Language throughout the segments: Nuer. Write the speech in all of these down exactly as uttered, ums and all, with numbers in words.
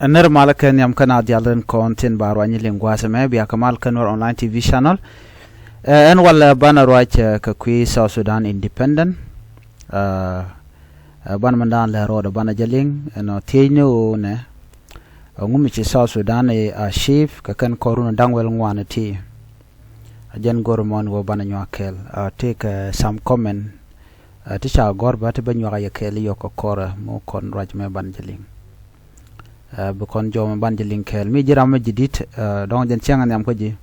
Ɛ nɛr malä kɛ nhiam kä na dial rin kɔn tin ba ruany liŋ gua̱a̱th ɛmɛ bia kɛ mal kä Nuer Online T V channel. Ɛ ɛn walɛ banɛ ruac kɛ kui̱ South Sudan Independent. Ɛ banɛ mɛn dan lɛ rɔɔdɛ banɛ jɛ liŋ ɛnɔ thiecni ɣöö nɛ, ɛŋu mi ci South Sudan ɛ achieve kɛ kɛn kɔr run da̱ŋ wäl ŋuan ɛ ti. A jɛn go̱r mɔn wä banɛ nyuak kɛɛl a ti kɛ some comment. Ti ca gɔ̱r bä ti bä nyuak a yɛ kɛɛl i̱ yɔk kɛ kɔrɛ mi wä kɔn ruac mɛ banɛ jɛ liŋ. Bi kɔn jɔmɛ banɛ jɛ liŋ kɛɛl mi ji̱ ram mi ji̱ di̱t. Dɔ̱ŋ jɛn cäŋ a nhiam kä ji̱.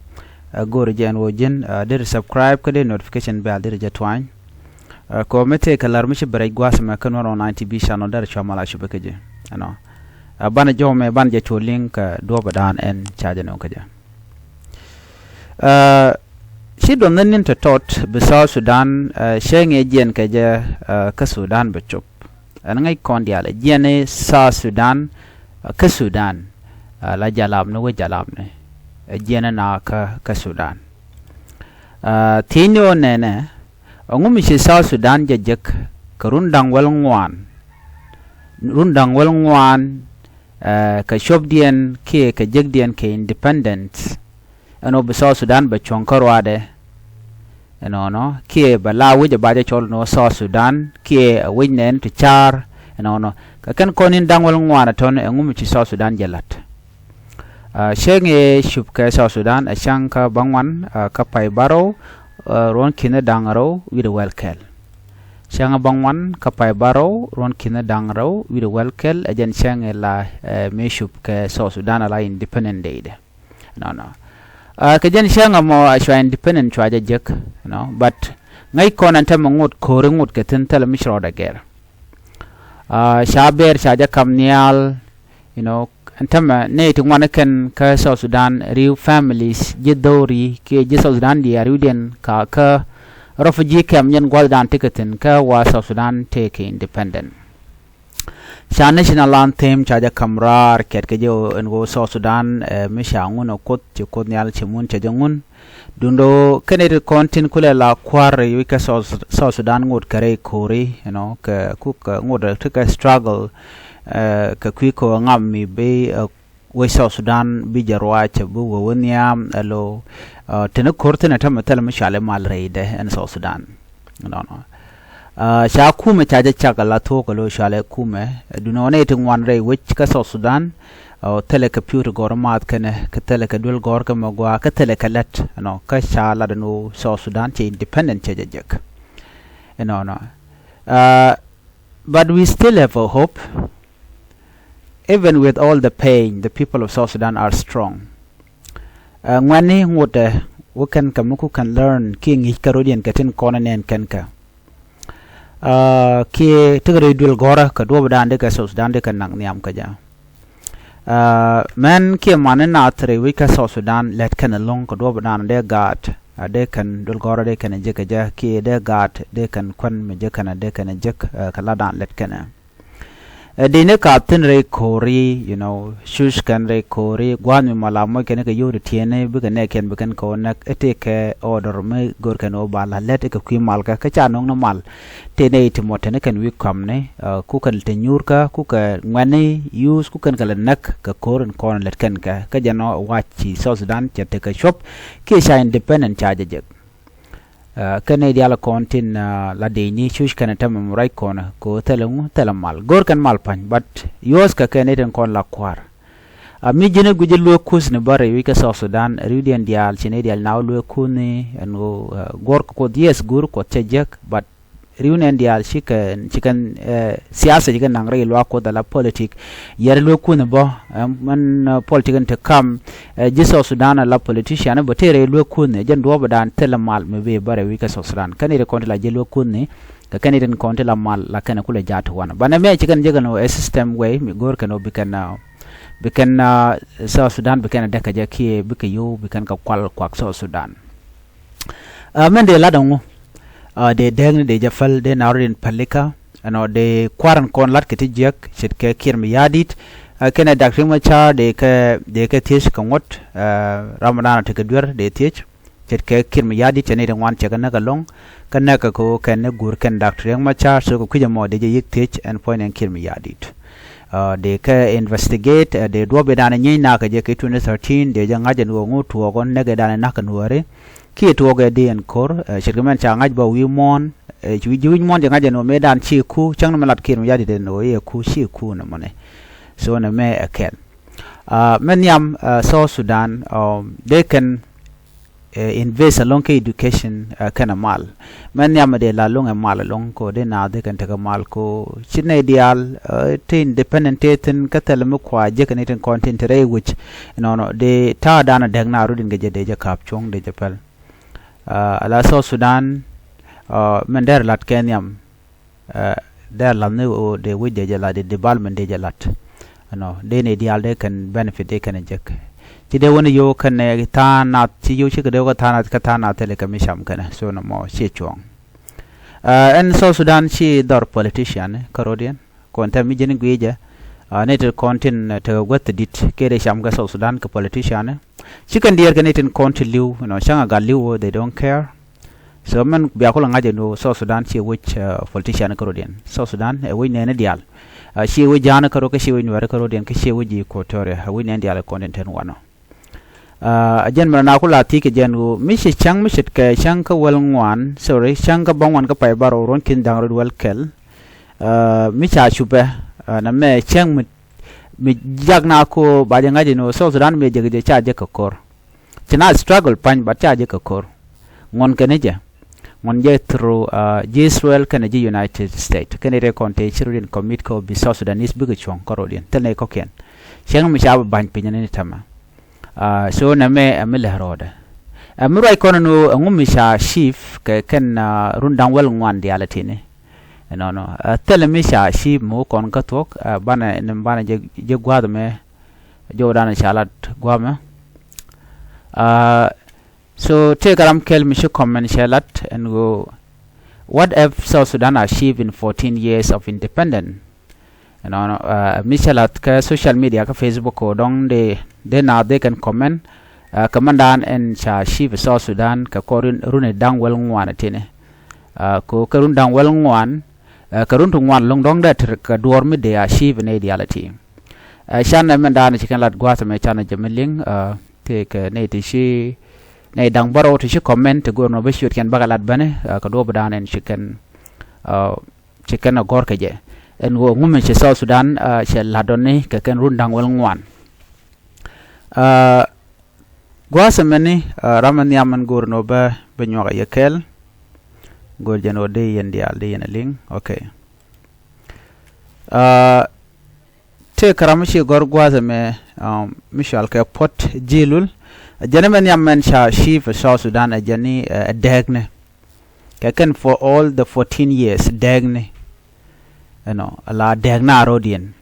Go̱r jɛ ɛn wä ji̱n deri subscribe kä deri notification bell deri jɛ tuany. Kɛ wä mi tëë kɛ lar mi ci bɛ rɛc gua̱a̱th mɛ kä Nuer Online T V channel deri cua mal a cupɛ kä ji̱. Ɛnɔ banɛ jɔmɛ banɛ jɛ cu liŋ kɛ duɔpɛ daan ɛn ca jɛ nöŋ kä jɛ. Ci duɔth ni ni̱n tɔ̱tɔ̱t bi South Sudan cɛ ŋiɛ jiɛn kɛ jɛ kä Sudan bɛ cop. Ɛn ŋäc kɔn diaal jiɛn i̱ South Sudan kä Sudan la jalapni wä jalapni. Jiɛn i̱ na kä kä Sudan. Thiecni ɣöö nɛnɛ ɛŋu mi ci South Sudan jɛ jek kɛ run da̱ŋ wäl ŋuan. Run da̱ŋ wäl ŋuan kɛ copdiɛn kiɛ kɛ jekdiɛn kɛ independence. Ɛn ɣöö bi South Sudan bɛ cuɔ̱ŋ kä ruaadɛ. Ɛnɔnɔ kiɛ bɛ la wi̱c ɛ ba jɛ cɔl ɛn ɣöö South Sudan kiɛ ɛ wi̱c nɛɛni ti ca̱a̱r. Ɛnɔnɔ kɛ kɛn kɔn in da̱ŋ wäl ŋuan ɛ tɔ̱n ɛŋu mi ci South Sudan jɛ la̱t. Cäŋ ëë cup kɛ South Sudan ɛ cäŋ kä bäŋuan kä pay bärɔw ruɔ̱n ki̱n da̱ŋ rɛw wi̱cdɛ wäl kɛl. Cäŋ bäŋuan kä pay bärɔw ruɔ̱n ki̱n da̱ŋ rɛw wi̱cdɛ wäl kɛl ɛ jɛn cäŋ ëë la mi cup kɛ South Sudan ala independent day dɛ. Nɔnɔ kɛ jɛn cäŋ ɛmɔ a cua independent cua jɛ jek. But ŋäc kɔn ɛn tɛmɛ ŋot ko̱ri ŋot kɛ thi̱n thilɛ mi ci rɔɔdɛ gɛr. Ca bɛɛr ca jɛ kam nhial. You know, ɛn tämɛ nɛy ti ŋuan kɛn kä South Sudan ri̱w families ji̱ dho̱ri kiɛ ji̱ South Sudan diaal ri̱wdiɛn ka kä refugee camp nyɛn gua̱thdan ti kɛ thi̱n kä wa South Sudan tëëkɛ independent. Ca national anthem ca jɛ kam raar kɛt kɛ jɛ ɛn ɣöö South Sudan ɛ mi ca ŋun ɛ kuoth ci kuoth nhial ci mun cɛ jɛ ŋun. Dundo kɛn it kɔn tin kulɛ la kua̱r i̱ wec kä South Sudan ŋot kɛ rɛy ko̱ri, you know, kɛ kuk ŋot ti kɛ struggle. Kɛ kui̱ kɛ ɣöö ŋam mi bi wec South Sudan bi jɛ ruac bi wä wä nhiam ɛlo. Teni ko̱r thin ɛ tämɛ thilɛ mi cɔal i̱ mal rɛydɛ ɛn South Sudan. Nɔnɔ ca kumɛ ca jɛ cak ala thuɔ̱k alo cɔalɛ kumɛ. Dunɛ wä nɛy ti ŋuan rɛy wec kä South Sudan. Thilɛ kɛ pi̱w ti gɔ̱r math kɛnɛ kä thilɛ kɛ duel gɔ̱r kä mɛ gua̱a̱ kä thilɛ kɛ lät ɛnɔ kä ca lat ɛn ɣöö South Sudan cɛ independent cɛ jɛ jek. Ɛnɔnɔ. But we still have a hope. Even with all the pain, the people of South Sudan are strong. Ŋuɛ̈tni ŋotɛ wä kɛn kɛ mi ku kɛn learn kiɛ ŋi̱i̱c kɛ rɔ̱diɛn kɛ tin kɔn ɛ nɛn kɛn kɛ. Kiɛ tekɛ rɛy duël gɔ̱rä kɛ duɔ̱ɔ̱pdan dee kɛ South Sudan dee kɛ nak nhiam kä jɛ. Mɛn kiɛ mani naath rɛy wec kä South Sudan lät kɛn ɛlɔ̱ŋ kɛ duɔ̱ɔ̱pdan dee gaat. Dee kɛn duël gɔ̱rä dee kɛn ɛ jek kɛ jɛ kiɛ dee gaat dee kɛn kuän mi jek kɛn ɛ dee kɛn ɛ jek kɛ latdan lät kɛn ɛ. Ɛ dini ka thin rɛy ko̱ri, you know, cuc kɛn rɛy ko̱ri gua̱a̱th mi mal a moc kɛn kɛ yio̱w ti tiɛɛni bikɛ nɛɛkiɛn bi kɛn kɛ wä näk ɛ tëëkɛ order mi go̱r kɛn wä ba la̱t lät kɛ kui̱ malkä kä ca nöŋ ni mal. Tëë nɛy ti mɔ teni kɛn wi̱i̱ kɔamni ku kɛn te nyuurkä ku kɛ ŋuɛ̈tni yuuth ku kɛn kɛ lɛ näk kɛ ko̱r in kɔn lät kɛn kɛ kä jɛn ɔ wac ci South Sudan cɛ tekɛ cuɔ̱p kiɛ ca independent ca jɛ jek. Kɛn nɛy diaal kɔn tin la dec ni cuc kɛn tämɛ mi ruac kɔn kɛ ɣöö thilɛ ŋu thilɛ mal go̱o̱r kɛn mal pa̱ny but yuɔ̱ɔ̱th kɛ kɛn nɛy tin kɔn la kua̱r. A mi ji̱n i̱ guic i̱ lueek kuthni bä rɛy wi̱c kä South Sudan ri̱wdiɛn diaal ci nɛy diaal na wä lueek kuthni ɛn ɣöö guɔ̱r kɛ kuoth yes go̱o̱r kuɔth cɛ jiäk but ri̱w nɛn diaal ci kɛn ci kɛn siasa ci kɛn naŋ rɛy luaak kuoth ala politik. Yɛr lueek kuthni bä ɛn politik in te kam ji̱ South Sudan ala politician bä tëë rɛy lueek kuthni jɛn duɔ̱ɔ̱pdan thilɛ mal mi bi bä rɛy wi̱c kä South Sudan kɛn i̱ ti kɔn ti la ji̱ lueek kuthni. Kɛ kɛn i̱ tin kɔn ti la mal la kɛn kulɛ jaat ti wanɛ banɛ mɛ ci kɛn jɛ kɛn ɔ ɛ system way mi go̱o̱r kɛn ɔ bi kɛn bi kɛn South Sudan bi kɛn däk kɛ jɛ kiɛ bikɛ yo̱w bi kɛn kɛ kual kuak South Sudan. Mɛn dee lat ɛŋu dee dääkni dee jɛ päl dee na rɔ̱diɛn pälikä. Ɛnɔ dee kua̱r ɛn kɔn lat kɛ ti jiäk ce̱tkɛ Kiir Mayardit. Kɛnɛ Dak Riek Machar dee kɛ dee kɛ thiec kɛ ŋuɔ̱t. Ramadan a tekɛ duer dee thiec ce̱tkɛ Kiir Mayardit cɛ ni ti ŋuan cɛ kɛ näk ɛlɔ̱ŋ. Kä näk kɛ kɛ ɣöö kɛn ni guur kɛn Dak Riek Machar so kɛ kui̱c ɛmɔ dee jɛ yiëk thiec ɛn puɔ̱ny ɛn Kiir Mayardit. Dee kɛ investigate, dee duɔ̱p idan nyieny nakä jɛ kɛ twenty thirteen, dee jɛ ŋa̱c ɛn ɣöö ŋu tuɔɔk ɔ näk idan nakä Nuääri. Kiɛ tuɔɔk ɛ dee ɛn ko̱r, ce̱tkɛ mɛn ca ŋa̱c bä wi̱i̱ muɔ̱ɔ̱n, ci wi̱c muɔ̱ɔ̱n jɛ ŋa̱c ɛn ɣöö mëëdan ci ku cäŋ ni mɛ lat Kiir Mayardit ɛn ɣöö iɛ ku ci ku ni mɔni. So ni mɛ ɛ kɛl. Mɛ nhiam South Sudan dee kɛn invest ɛlɔ̱ŋ kä education kɛnɛ mal. Mɛ nhiam dee la lo̱ŋ ɛ mal ɛlɔ̱ŋ ko dee naath dee kɛn tekɛ mal ko ci nɛy diaal ti independent tëë thi̱n kä thilɛ mi kua jek kɛn itin kɔn tin te rɛy wec. Nɔnɔ dee ta̱a̱ dan a dɛk na rut in kɛ jɛ dee jɛ ka̱p cuɔ̱ŋ dee jɛ pɛl. Ala South Sudan mɛn dɛr lat kɛ nhiam. Dee lath ni ɣöö dee wec dee jɛ lat, dee development dee jɛ lat. Ɛnɔ dee ni diaal dee kɛn benefit dee kɛn jek. Ci dee wä ni yio̱w kɛn nɛ tha̱a̱ŋ nath, ci yio̱w cikɛ dee wä kä tha̱a̱ŋ nath, kä tha̱a̱ŋ nath thilɛ kɛ mi cam kɛnɛ. So nɔmɔ ci cuɔ̱ɔ̱ŋ. Ɛn South Sudan ci dhɔr politician kä ro̱diɛn. Kɔn tɛm mi ji̱n gui̱i̱cɛ ni ti kɔn tin tekɛ guäth di̱t kɛ dee cam kɛ South Sudan kɛ politician. Ci kɛn diɛɛr kɛ ni tin kɔn ti li̱w, you know, cäŋ a gat li̱w ɣöö they don't care. So mɛn bia kulɛ ŋa̱c ɛn ɣöö South Sudan ciɛ wec politician kä ro̱diɛn. South Sudan ɛ wec nɛɛni diaal. Ciɛ wec Ja̱a̱ŋ kä ro̱, kä ciɛ wec Nuäärä kä ro̱diɛn, kä ciɛ wec ji̱ Equatoria, ɛ wec nɛɛni diaal ɛ kɔn tin ten wanɔ. A jɛn mɛn na kula thi̱i̱ kɛ jɛn ɣöö mi ci cäŋ mi ce̱tkɛ cäŋ kä wäl ŋuan, sorry, cäŋ kä bäŋuan kä pay bärɔw ruɔ̱n ki̱n da̱ŋ rɛw wäl kɛl. Mi ca cupɛ na mɛ cäŋ mi mi jak na ko ba jɛ ŋa̱c ɛn ɣöö South Sudan mi jɛ jɛ ca jɛ kɛ ko̱r. Ci na struggle pa̱ny, but ca jɛ kɛ ko̱r. Ŋuɔ̱n kɛn jɛ. Ŋuɔ̱n jɛ through ji̱ Israel kɛnɛ ji̱ United States. Kɛn i̱ rɛ kɔn te ci rot in commit kɛ ɣöö bi South Sudanese bikɛ cuɔ̱ŋ kä ro̱diɛn. Thil nɛy kɔ̱kiɛn. Cäŋ mi ca bi ba̱ny piny ni tämɛ. So nɛmɛ ɛ mi lɛ rɔɔdɛ. Ɛ mi ruac kɔn ɛn ɣöö ɛŋu mi ca achieve kɛ kɛn run da̱ŋ wäl ŋuan diaal ɛ ti̱ni. Ɛnɔnɔ thilɛ mi ca achieve mi wä kɔn kä thuɔ̱k. Banɛ ni banɛ jɛ gua̱a̱th mɛ. Jɔwdan ca lat gua̱a̱th mɛ. So tëëkɛ ram kɛl mi ci comment cɛ lat ɛn ɣöö what have South Sudan achieved in fourteen years of independence? Ɛnɔnɔ mi cɛ lat kä social media kä Facebook ko dɔ̱ŋ dee dee naath dee kɛn comment. Kɛ mɛndan ɛn ca achieve South Sudan kɛ kɔr runi da̱ŋ wäl ŋuan ɛ ti̱ni. Ko kɛ run da̱ŋ wäl ŋuan kɛ run ti ŋuan lo̱ŋ dɔ̱ŋ dee tekɛ duɔ̱ɔ̱r mi dee achieve nɛy diaal ɛ ti. Canɛ mɛndan ci kɛn lat gua̱a̱th ɛmɛ canɛ jɛ mi liŋ. Tëëkɛ nɛy ti ci nɛy da̱ŋ bärɔw ti ci comment ti go̱o̱r nɔ bä ciötkiɛn bakɛ lat bäni kɛ duɔ̱ɔ̱pdan ɛn ci kɛn ci kɛn ɛ gɔ̱r kɛ jɛ. Ɛn ɣöö ŋumɛ ci South Sudan cɛ la̱t dɔ̱ni kɛ kɛn run da̱ŋ wäl ŋuan. Gua̱a̱th ɛmɛni ram ɛ nhiam ɛn go̱o̱r nɔ bä bä nyuak ɛ yɛ kɛɛl. Go̱o̱r jɛn ɣöö dee yɛn diaal dee yɛn ɛ liŋ. Okay. Tëëkɛ ram mi ci gɔ̱r gua̱a̱th ɛmɛ mi cɔal kɛ Puɔt Ji̱ Lul. Jɛn ɛmɛ nhiam mɛn ca achieve South Sudan ɛ jɛn ni ɛ dääkni. Kɛ kɛn for all the fourteen years dääkni. Ɛnɔ ala dääk na ro̱diɛn.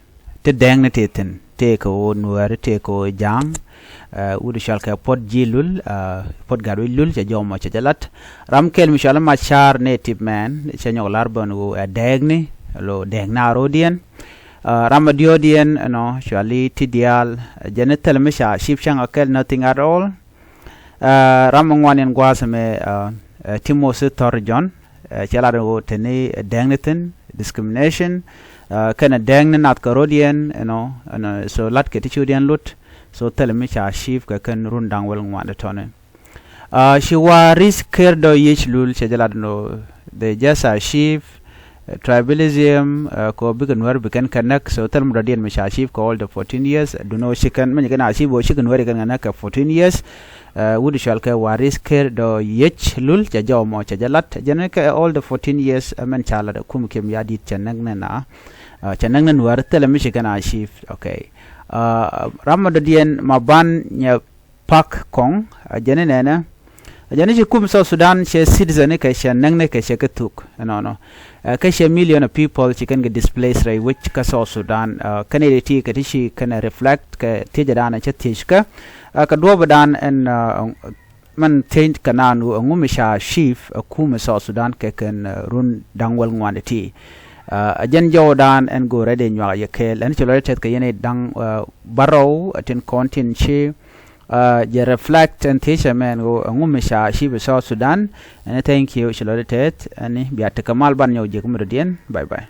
Ti dääkni ti thi̱n tëëkɛ ɣöö Nuääri tëëkɛ ɣöö Ja̱a̱ŋ. Wut cɔal kɛ Puɔt Ji̱ Lul, Puɔt Gatwec Lul cɛ jɔmɔ cɛ jɛ lat. Ram kɛl mi cɔal Macar native man cɛ nyɔk lar bän ɣöö ɛ dääkni lo dääk na ro̱diɛn. Ram a diɔ̱ɔ̱diɛn ɛnɔ cɔali ti diaal jɛn ni thil mi ca achieve cäŋ a kɛl nothing at all. Ram mi ŋuan in gua̱a̱th ɛmɛ Timothy Thɔr Jɔ̱ɔ̱n cɛ lat ɣöö teni dääkni thi̱n, discrimination kɛnɛ dääkni nath kɛ ro̱diɛn ɛnɔ. So lat kɛ ti ciötdiɛn lot. So thilɛ mi ca achieve kɛ kɛn run da̱ŋ wäl ŋuan ti tɔ̱ni. Ci Waris Ker Dɔ̱ Yiec Lul cɛ jɛ lat ɛnɔ they just achieve tribalism kɛ ɣöö bikɛ Nuäär bi kɛn kɛ näk. So thil mi dɔ̱diɛn mi ca achieve kɛ all the fourteen years. Dunɛ ɣöö ci kɛn mi ci kɛn achieve ɣöö cikɛ Nuäär kɛn kɛ näk kɛ fourteen years. Wut cɔal kɛ Waris Ker Dɔ̱ Yiec Lul cɛ jɔw mɔ cɛ jɛ lat jɛn kɛ all the fourteen years mɛn ca lat ɛ kum kiɛm ya di̱t cɛ näk nɛ na cɛ näk nɛ Nuäär thilɛ mi ci kɛn achieve. Okay. Ram mi dɔ̱diɛn ma ban nyɛ Pak Kɔŋ a jɛn ni nɛnɛ. A jɛn ni ci kum South Sudan cɛ citizen ni kɛ cɛ näk ni kɛ cɛ kɛ thuk ɛnɔnɔ. Kä cɛ million of people ci kɛn kɛ displace rɛy wec kä South Sudan. Kä ni ti kɛ ti ci kɛn reflect kɛ thiecɛ dan cɛ thiec kä kɛ duɔpɛ dan ɛn mɛn thiec kɛ naan wu ɛŋu mi ca achieve ɛ kum South Sudan kɛ kɛn run da̱ŋ wäl ŋuan ti. A jɛn jɔw dan ɛn go̱o̱rɛ dee nyuak yɛ kɛɛl ɛn ci lɔc tɛth kɛ yɛn da̱ŋ bärɔw tin kɔn tin ci jɛ reflect ɛn thiecɛ mɛn ɣöö ɛŋu mi ca achieve South Sudan. Ɛn thank you ci lɔt tɛth ɛn bia tekɛ mal ban nyɔk jiɛk mi dɔ̱diɛn. Bye bye.